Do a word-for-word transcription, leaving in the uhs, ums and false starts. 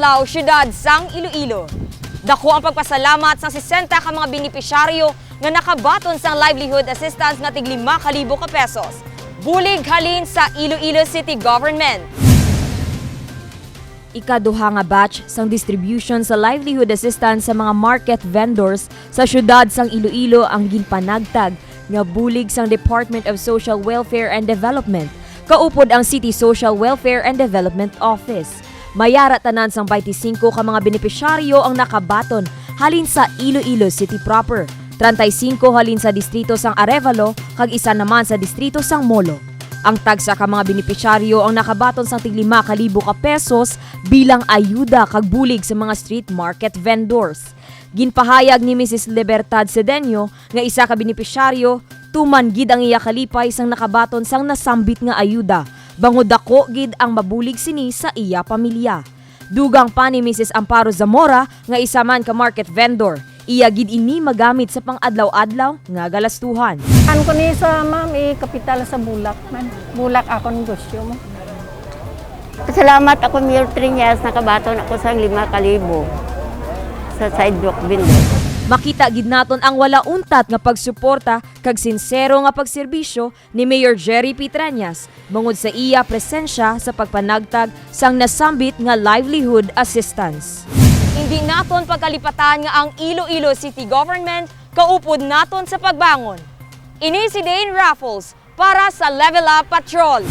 Sa siyudad sang Iloilo, dako ang pagpasalamat sang sesenta ka mga benepisyaryo nga nakabaton sang livelihood assistance nga tig lima ka libo ka pesos. Bulig halin sa Iloilo City Government. Ikaduha nga batch sang distribution sa livelihood assistance sa mga market vendors sa siyudad sang Iloilo ang ginpanagtag nga bulig sang Department of Social Welfare and Development, kaupod ang City Social Welfare and Development Office. Mayara tanan sang twenty-five ka mga benepisyaryo ang nakabaton halin sa Iloilo City proper, treinta y cinco halin sa distrito sang Arevalo, kag isa naman sa distrito sang Molo. Ang tagsa ka mga benepisyaryo ang nakabaton sang tig lima ka libo ka pesos bilang ayuda kag bulig sa mga street market vendors. Ginpahayag ni Misis Libertad Sedeño nga isa ka benepisyaryo, tuman gid ang iya kalipay sang nakabaton sang nasambit nga ayuda, bangod dako gid ang mabulig sini sa iya pamilya. Dugang pa ni Misis Amparo Zamora nga isa man ka market vendor, iya gid ini magamit sa pang-adlaw-adlaw nga galastuhan. An ko ni sa, ma'am, ikapital sa bulak man. Bulak ako negosyo mo. Salamat ako, Mayor Treñas, nakabaton ako sang lima ka libo sa sidewalk vendor. Makita gid naton ang wala untat nga pagsuporta kag sinsero nga pagserbisyo ni Mayor Jerry P. Treñas bangod sa iya presensya sa pagpanagtag sang nasambit nga livelihood assistance. Hindi naton pagkalipatan nga ang Iloilo City Government kaupod naton sa pagbangon. Ini si Dane Raffles para sa Level Up Patrol.